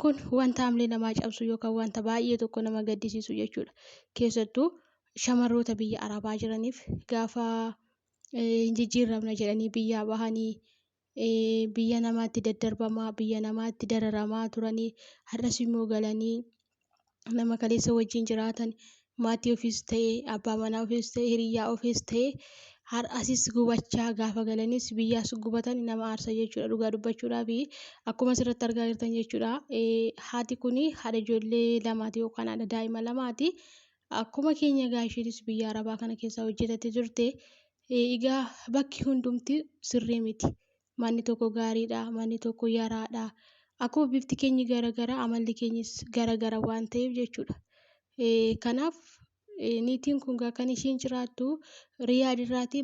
Kun wanta haamlee namaa cabsu yookaan wanta baay'ee tokko nama gaddisiisu jechuudha. Keessattuu shamarroota biyya Arabaa jiraniif gaafa hin jijjiiramna jedhanii biyyaa bahanii biyya namaatti daddarbamaa, biyya namaatti dararamaa turanii har'as immoo galanii nama kaleessa wajjin jiraatan maatii ofiis ta'e abbaa manaa ofiis ta'e hiriyyaa ofiis ta'e har'asis gubachaa gaafa galanis biyyaas gubatan nama aarsa jechuudha dhugaa dubbachuudhaaf akkuma asirratti argaa jirtan jechuudha. Haati kun haadha ijoollee lamaati yookaan haadha daa'ima lamaati. Akkuma keenya egaa isheenis biyya Arabaa kana keessa hojjetatte turte. Egaa bakki hundumti sirrii miti. Manni tokko gaariidha, manni tokko yaraadha. Akkuma bifti keenyi garagara amalli keenyis garagara waan ta'eef jechuudha. Kanaaf niitiin kun gaa kan isheen jiraattu Riyaad irraatii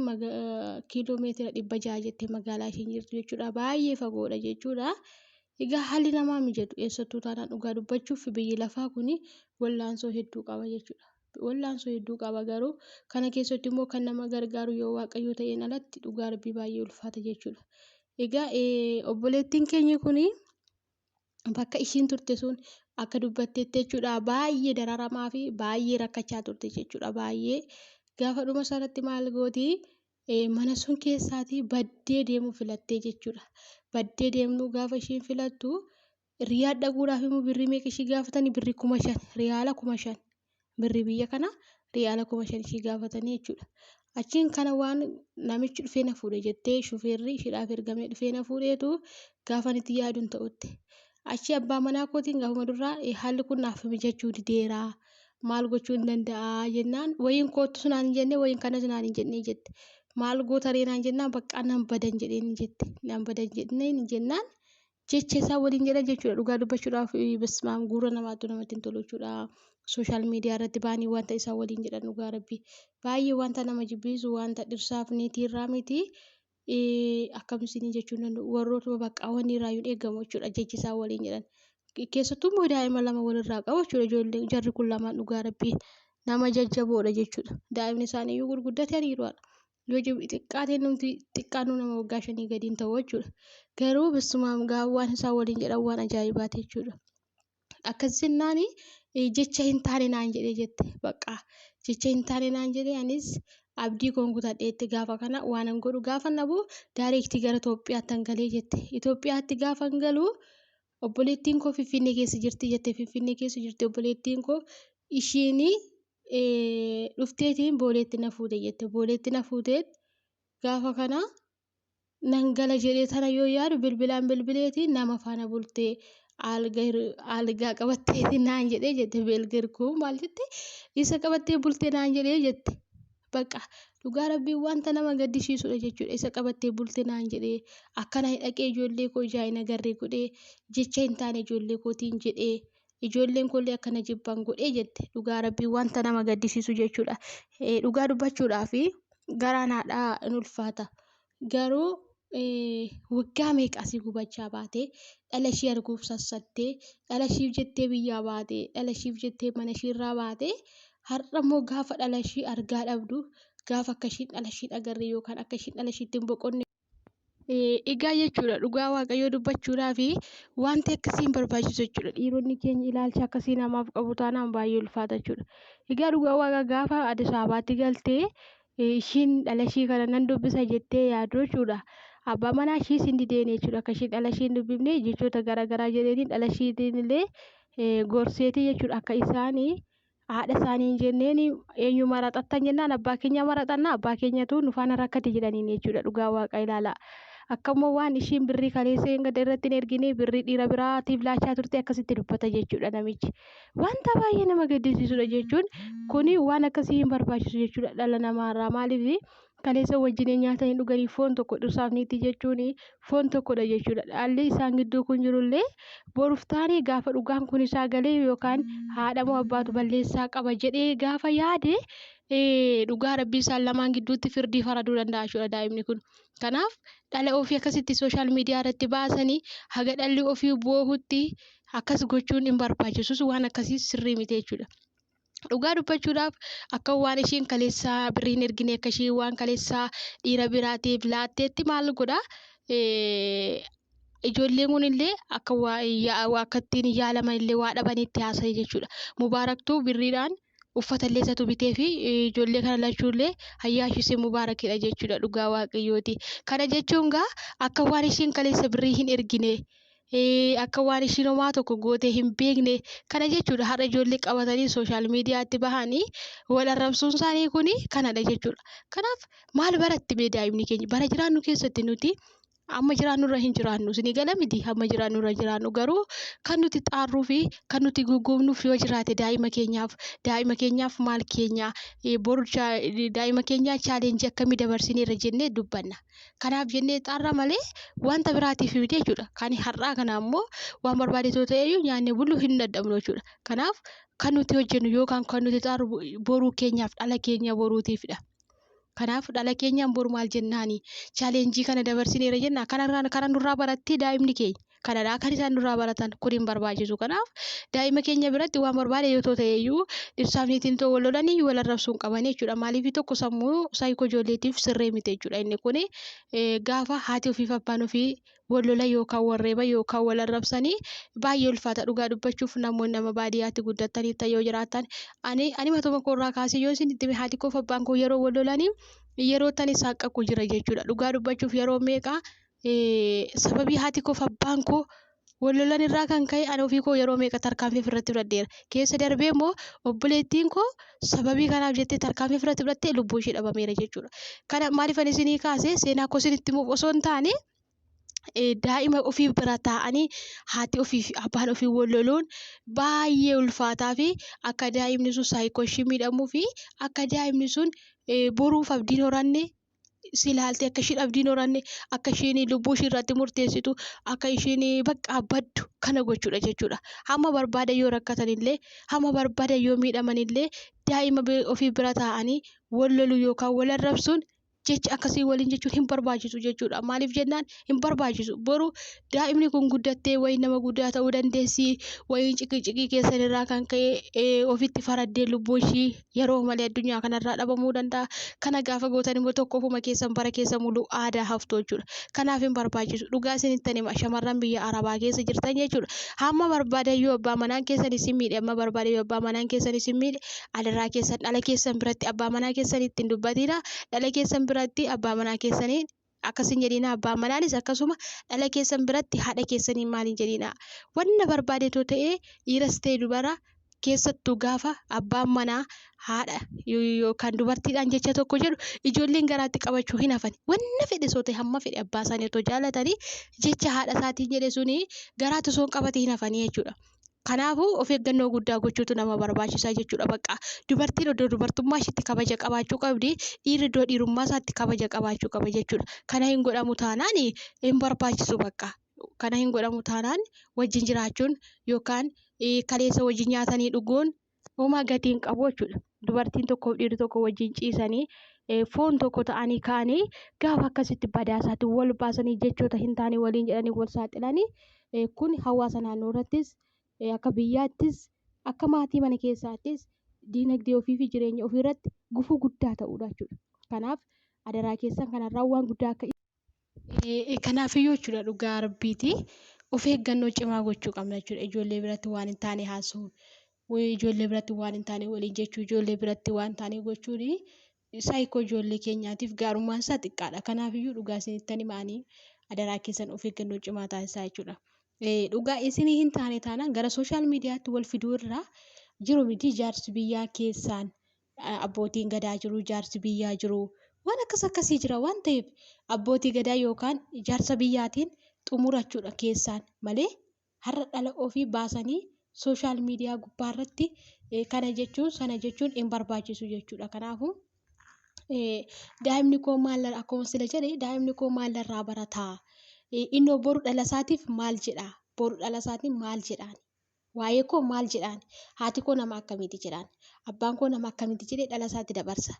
kiiloo meetira 600 jettee magaalaa isheen jirtu jechuudha. Baay'ee fagoodha jechuudha. Egaa haalli namaa mijatu eessattuu taanaan dhugaa dubbachuuf biyyi lafaa kun wallaansoo hedduu qaba jechuudha. Wallaansoo hedduu qaba garuu kana keessatti immoo kan nama gargaaru yoo Waaqayyo ta'een alatti dhugaa rabbii baay'ee ulfaata jechuudha. Egaa obboleettiin keenya kun bakka ishiin turte sun akka dubbatteetti jechuudha baay'ee dararamaa fi baay'ee rakkachaa turte jechuudha baay'ee gaafa dhuma sanatti maal gooti mana sun keessaatii baddee deemuu filattee jechuudha. Baddee deemuu gaafa ishiin filattu Riyaad dhaquudhaaf immoo birrii meeqa ishii gaafatanii birrii 5000 riyaala 5000 birrii biyya kana riyaala 5000 ishii gaafatanii jechuudha. Achiin kana waan namichi dhufee na fuudhe jettee shufeerri ishiidhaaf ergamee dhufee na fuudheetu gaafa itti yaaduun ta'utti. Achi abbaa manaa kootiin gaafuma duraa haalli kun naaf mijachuu dideera. Maal gochuu hin danda'a jennaan wayiin koottus naan hin jenne wayiin kanas naan hin jenne jette. Maal goota ree naan jennaan baqqaa nan badan jedheen jette. Nan badan jedheen jennaan jecha isaa waliin jedhan jechuudha. Dhugaa dubbachuudhaaf basmaam gurra namaatu namatti hin tolu jechuudha. Sooshaal miidiyaa irratti ba'anii wanta isaa waliin jedhan dhugaa rabbi. Baay'ee wanta nama jibbiisu wanta dhirsaaf niitii irraa miti. Akkam isinii jechuu hin danda'u. Warrootuma bakka wanni irraa hin eegamu jechuudha jechi isaa waliin jedhan. Keessattuu immoo daa'ima lama walirraa qabu jechuudha ijoolleen jarri kun lamaan dhugaa rabbii nama jajjaboodha jechuudha. Daa'imni isaanii iyyuu gurguddataniiru. Yoo xiqqaatee numti xiqqaanuu nama waggaa shanii gadi hin ta'u jechuudha. Garuu bisumaam gaa waan isaan waliin jedhan waan ajaa'ibaati jechuudha. Akkas jennaan jecha hin taane naan jedhee jette bakka jecha hin taane naan jedhee anis abdii koon kutadheetti gaafa kana waan an godhu gaafa nabu daayireektii gara Itoophiyaatti an galee jette. Itoophiyaatti gaafa an galu obboleettiin koo Finfinnee keessa jirti jette Finfinnee keessa jirti obboleettiin koo ishiin dhufteetiin booleetti na fuute jette booleetti na fuuteet gaafa kana nan gala jedhee tana yoo yaadu bilbilaan bilbileetiin nama faana bultee algaa qabatteetiin naan jedhee jette beelgirkuu maal jette isa qabattee bultee naan jedhee jette bakka dhugaa rabbii wanta nama gaddisiisudha jechuudha isa qabattee bulte naan jedhee akkana dhaqee ijoollee koo ijaa hin agarre godhee jecha hin taane ijoollee kootiin jedhee ijoolleen koollee akkana jibban godhee jette dhugaa rabbii wanta nama gaddisiisu jechuudha. Dhugaa dubbachuudhaaf garaan haadhaa in ulfaata. Garuu waggaa meeqa asii gubachaa baatee dhala ishii arguuf sassattee dhala ishiif jettee biyyaa baatee dhala ishiif jettee mana ishiirraa baatee har'a immoo gaafa dhala ishii argaa dhabdu gaafa akka ishiin dhala ishii agarre yookaan akka ishiin dhala ishiitti hin boqonne Egaa jechuudha dhugaa waaqayyoo dubbachuudhaaf wanti akkasii hin barbaachisu jechuudha. Dhiironni keenya ilaalcha akkasii namaaf qabu taanaan baay'ee ulfaata jechuudha. Egaa dhugaa waaqa gaafa Addis Ababaatti galtee ishiin dhala ishii kana nan dubbisa jettee yaaddu jechuudha. Abbaa manaa ishiis hin dideene jechuudha. Akka ishiin dhala ishii hin dubbifne jechoota garaagaraa jedheeni dhala ishiitiin illee gorseetii jechuudha. Akka isaanii haadha isaanii hin jenneen eenyu maraxattan jennaan abbaa keenya maraxanna abbaa keenyatu nu faana rakkate jedhaniin jechuudha dhugaa waaqa ilaala. Akkammoo waan ishiin birrii kaleessa hin gad irratti hin ergine birrii dhiira biraatiif laachaa turte akkasitti dubbata jechuudha namichi. Wanta baay'ee nama gaddisiisudha jechuun kuni waan akkasii hin barbaachisu jechuudha dhala namaarraa maaliif kaleessa wajjin nyaatanii dhuganii foon tokko dhirsaaf niitii jechuun foon tokkodha jechuudha. Dhaalli isaan gidduu kun jirullee boruuf taanee gaafa dhugaan kun isaa galee yookaan haadha moo abbaatu balleessaa qaba jedhee gaafa yaade dhugaa rabbii isaan lamaan gidduutti firdii faraduu danda'a jechuudha daa'imni kun. Kanaaf dhala ofii akkasitti sooshaal miidiyaa irratti baasanii haga dhalli ofii boohutti akkas gochuun hin barbaachisus waan akkasii sirrii miti jechuudha. Dhugaa dubbachuudhaaf akka waan ishiin kaleessaa birrii hin ergine akka ishiin waan kaleessaa dhiira biraatiif laatteetti maal godha Ijoolleen kunillee akka waa akka ittiin yaalaman illee waa dhabanitti haasa'e jechuudha. Mubaaraktuu birriidhaan uffata illee isatu bitee fi ijoollee kana lachuullee hayyaashisee Mubaarakidha jechuudha dhugaa waaqayyooti. Kana jechuun gaa akka waan ishiin kaleessa birrii hin ergine akka waan ishiin homaa tokko gootee hin beekne kana jechuudha. Har'a ijoollee qabatanii sooshaal miidiyaatti bahanii wal arrabsuun isaanii kun kanadha jechuudha. Kanaaf maal baratti mee daa'imni keenya bara jiraannu keessatti nuti amma jiraannu irra hin jiraannu isinii gala miti amma jiraannu irra jiraannu garuu kan nuti xaarruu fi kan nuti gugguubnuuf yoo jiraate daa'ima keenyaaf daa'ima keenyaaf maal keenya boru daa'ima keenyaa chaalenjii akkamii dabarsineerra jennee dubbanna. Kanaaf jennee xaarra malee wanta biraatiif miti jechuudha. Kan har'aa kana ammoo waan barbaade ta'eyyuu nyaannee buluu hin dadhabnu jechuudha. Kanaaf kan nuti hojjennu yookaan kan nuti xaarru boruu keenyaaf dhala keenya boruutiifidha. Kanaaf dhala keenyaan boru maal jennaani? Chaalenjii kana dabarsineera jenna. Kanarraa kana nurraa barattee daa'imni keenya. Kanadhaa kan isaan nurraa baratan kun hin barbaachisu. Kanaaf daa'ima keenya biratti waan barbaade yoo ta'e iyyuu dhirsaaf niitiin ta'uu wal lolanii wal arrabsuu hin qaban jechuudha. Maaliif tokko sammuu saayikoo ijoolleetiif sirrii miti jechuudha. Inni kun gaafa haati ofiif abbaan ofii wal lola yookaan wal reeba yookaan wal arrabsanii baay'ee ulfaata dhugaa dubbachuuf namoonni nama baadiyyaatti guddatanii ta'e yoo jiraatan ani ani matuma koorraa kaasee yoo isin itti haati koof abbaan koo yeroo wal lolanii yeroo tan isaan qaqqu jira jechuudha. Dhugaa dubbachuuf yeroo meeqa sababii haati koof abbaan koo wal lolan irraa kan ka'e ani ofii koo yeroo meeqa tarkaanfii ofirratti fudhadheera. Keessa darbee immoo obboleettiin koo sababii kanaaf jettee tarkaanfii ofirratti fudhattee lubbuu ishee dhabameera jechuudha. Kana maaliif ani isinii kaase seenaa koo isinitti himuuf osoo hin taane daa'ima ofii bira taa'anii haati ofii fi abbaan ofii wal loluun baay'ee ulfaataa fi akka daa'imni sun saayikoo ishii miidhamuu fi akka daa'imni sun boruuf abdiin horanne si ilaaltee akka ishiin abdiin horanne akka ishiin lubbuu ishii irratti murteessitu akka ishiin bakka baddu kana gochuudha jechuudha. Hamma barbaada yoo rakkatan illee hamma barbaada yoo miidhaman illee daa'ima ofii bira taa'anii wal loluu yookaan wal arrabsuun jecha akkasii waliin jechuun hin barbaachisu jechuudha. Maaliif jennaan hin barbaachisu. Boru daa'imni kun guddattee wayii nama guddaa ta'uu dandeessi. Wayii ciqii keessan irraa kan ka'e ofitti faraddee lubbuu ishii yeroo malee addunyaa kanarraa dhabamuu danda'a. Kana gaafa gootan immoo tokko ofuma keessan bara keessa muluu aadaa haftu jechuudha. Kanaaf hin barbaachisu. Dhugaa isinitti hima shamarran biyya Arabaa keessa jirtan jechuudha. Hamma barbaadan yoo abbaa manaan keessan isin miidhe hamma barbaadan yoo abbaa manaan keessan isin miidhe alarraa keessan dhala keessan biratti abbaa manaa keessan ittiin dubbatina. Dhala keessan biratti abbaa manaa keessanii akkas hin jedhina. Abbaa manaanis akkasuma dhala keessan biratti haadha keessanii maal hin jedhina. Wanna barbaadeetoo ta'ee dhiiras ta'e dubara keessattuu gaafa abbaan manaa haadha yookaan dubartiidhaan jecha tokko jedhu ijoolleen garaatti qabachuu hin hafan. Wanna fedhe soo ta'e hamma fedhe abbaa isaanii otoo jaalatanii jecha haadha isaatiin jedhe suni garaatti osoo hin qabate hin hafanii jechuudha. Kanaafuu of eeggannoo guddaa gochuutu nama barbaachisaa jechuudha. Bakka dubartiin iddoo dubartummaa isheetti kabaja qabaachuu qabdi. Dhiirri iddoo dhiirummaa isaatti kabaja qabaachuu qaba jechuudha. Kana hin godhamu taanaan hin barbaachisu bakka. Kana hin godhamu taanaan wajjin jiraachuun yookaan kaleessa wajjin nyaatanii dhuguun homaa gatii hin qabu jechuudha. Dubartiin tokkoof dhiirri tokko wajjin ciisanii foon tokko ta'anii ka'anii gaafa akkasitti badaasaatti wal baasanii jechoota hin taane waliin jedhanii wal saaxilanii kun hawaasa naannoo irrattis akka biyyaattis akka maatii mana keessaattis diinagdee ofii fi jireenya ofii irratti gufuu guddaa ta'uudha jechuudha. Kanaaf adaraa keessan kanarraa waan guddaa akka Kanaafiyyuu jechuudha dhugaa rabbiiti of eeggannoo cimaa gochuu qabna jechuudha. Ijoollee biratti waan hin taane haasa'uun, ijoollee biratti waan hin taane waliin jechuu, ijoollee biratti waan hin taane gochuun saayikoo ijoollee keenyaatiif gaarummaan isaa xiqqaadha. Kanaafiyyuu dhugaa isinittan hima ani adaraa keessan of eeggannoo cimaa taasisaa jechuudha. Dhugaa isinii hin taane taanaan gara sooshaal miidiyaatti wal fiduu irraa jiru miti jaarsi biyyaa keessaan abbootiin gadaa jiru, jaarsi biyyaa jiru. Waan akkas akkasii jira waan ta'eef abbootii gadaa yookaan jaarsa biyyaatiin xumurachuudha keessaan malee har'a dhala ofii baasanii sooshaal miidiyaa gubbaa irratti kana jechuun sana jechuun hin barbaachisu jechuudha. Kanaafuu daa'imni koo maal akkuma sila jedhe daa'imni koo maal irraa barataa? Innoo boru dhala isaatiif maal jedhaa? Boru dhala isaatiin maal jedhaan? Waa'ee koo maal jedhaan? Haati koo nama akkamiiti jedhaan? Abbaan koo nama akkamiiti jedhee dhala isaatti dabarsa.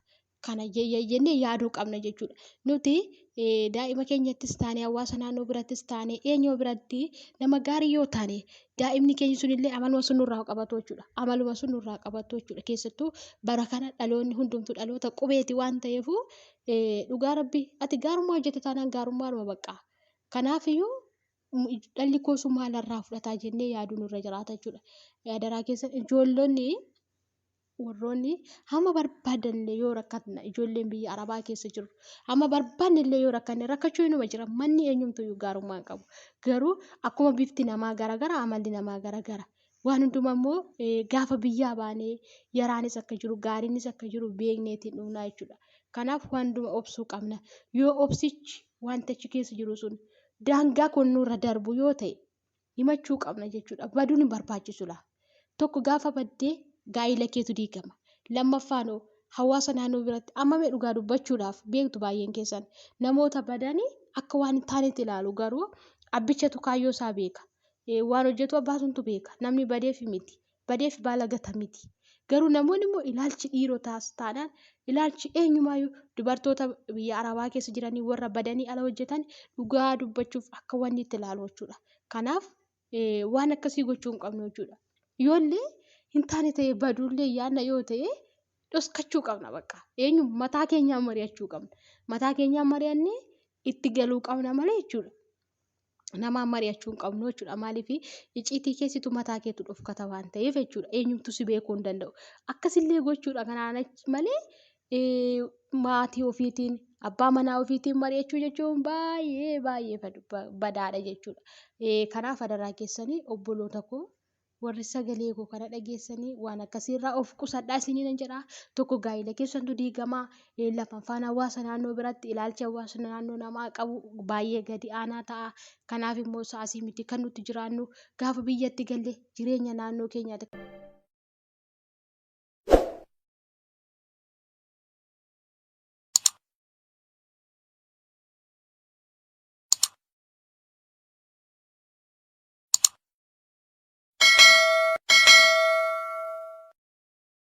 Kana jennee yaaduu qabna jechuudha. Nuti daa'ima keenyattis taane hawaasa naannoo birattis taane eenyuma biratti nama gaarii yoo taane daa'imni keenya sunillee amaluma sun nurraa qabatu jechuudha. Amaluma sun nurraa qabatu jechuudha. Keessattuu bara kana dhaloonni hundumtuu dhaloota qubeeti waan ta'eefu dhugaa rabbi ati gaarummaa hojjette taanaan gaarummaadhuma bakka. Kanaafiyyuu Dhalli koo sun maalarraa fudhataa jennee yaaduu nurra jiraata jechuudha. Adaraa keessan ijoollonni warroonni hamma barbaadanillee yoo rakkatna ijoolleen biyya arabaa keessa jiru hamma barbaannellee yoo rakkanne rakkachuu inuma jira. Manni eenyumtuyyuu gaarummaa hin qabu. Garuu akkuma bifti namaa garagara amalli namaa garagara. Waan hundumaa immoo gaafa biyyaa baanee yaraanis akka jiru gaariinis akka jiru beekneetiin dhufnaa jechuudha. Kanaaf waan hundumaa obsuu qabna. Yoo obsichi wanta achi keessa jiru sun daangaa kun nurra darbu yoo ta'e himachuu qabna jechuudha. Baduun hin barbaachisu laa. Tokko gaafa baddee gaa'ila keetu diigama. Lammaffaan hawaasa naannoo biratti amma mee dhugaa dubbachuudhaaf beektu baay'een keessan namoota badanii akka waan hin taanetti ilaalu garuu abbichatu kaayyoo isaa beeka. Waan hojjetu abbaa suntu beeka. Namni badeef miti. Badeef baala gata miti. Garuu namoonni immoo ilaalchi dhiirotaas taanaan ilaalchi eenyumaayyuu dubartoota biyya arabaa keessa jiranii warra badanii ala hojjetan dhugaa dubbachuuf akka wanni itti ilaalu jechuudha. Kanaaf waan akkasii gochuu hin qabnu jechuudha. Yoollee hin taane ta'e baduullee yaadna yoo ta'e dhoskachuu qabna bakka. Eenyu mataa keenyaan mari'achuu qabna. Mataa keenyaan mari'annee itti galuu qabna malee jechuudha. Namaan mari'achuu hin qabnu jechuudha. Maaliif icciitii keessitu mataa keetu dhofkata waan ta'eef jechuudha. Eenyumtu si beekuu hin danda'u. Akkasillee gochuudha kanaan achi malee maatii ofiitiin abbaa manaa ofiitiin mari'achuu jechuun baay'ee baay'ee badaadha jechuudha. Kanaaf adaraa keessanii obboloota koo warri sagalee koo kana dhageessanii waan akkasiirraa of qusadhaa isiniin jedha. Tokko gaa'ila keessantu diigamaa. Lammaffaan hawaasa naannoo biratti ilaalchi hawaasa naannoo namaa qabu baay'ee gadi aanaa ta'a. Kanaaf immoo sa'asii miti kan nuti jiraannu gaafa biyyatti galle jireenya naannoo keenyaati.